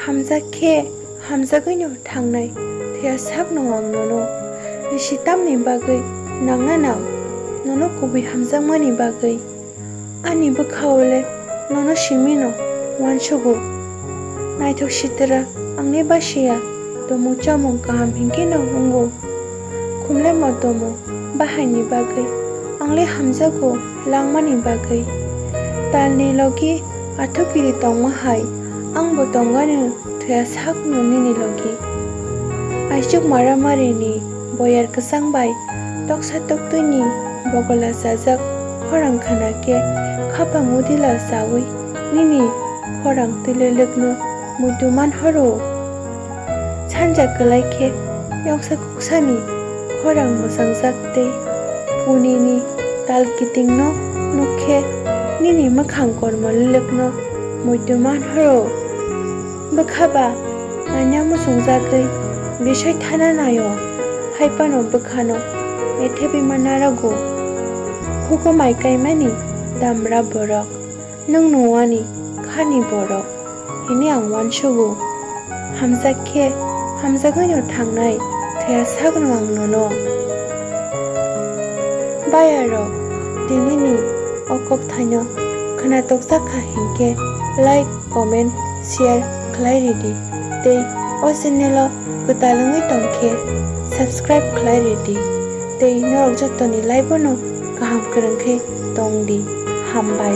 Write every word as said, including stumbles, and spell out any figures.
Hamjak khe hamjagwino thangnai thwiya sakno ang nono. Risi tamni bagwi nangna nang, nono kubui hamjakmani bagwi. Ani bwkhao le nono simino uansugo. Naithok sitra angni basiya tomung chamung kaham hinkhe no wngo. Khumle motomo bahaini bagwi, ang le hamjago langmani bagwi. Talni logi athukiri tongma hai, ang bo tongani thwiya sakno nini logi. Aisuk maramarini boyar kwchang bai toksa toktwini bogola chajak khorang khna khe, khapang udila chawi nini khorang twilwlwkno muitu man horo. Sanja kwlai khe yoksa kuksani khorang mwchangjak tei punini tal kitingno nuk khe nini mwkhang kormo lwlwkno muitu man horo. Bwkha ba nanya muchungjagwi bisai thana naio, hai phano bwkhano methebwi ma narago. Hugo mai kaimani damra borok, nwng nuwani khani borok, hini ang uansugo. Hamjak khe hamjagwino thangnai thwiya sakno ang nono. Bayarok, tinini o kokthaino khwnatokjak kha hinkhe like, comment, share khlai ridi tei o channel o kwtal wngwi tongkhe subscribe khlai ridi tei norok jottoni live-o no kaham kwrwng khe tongdi. Hambai.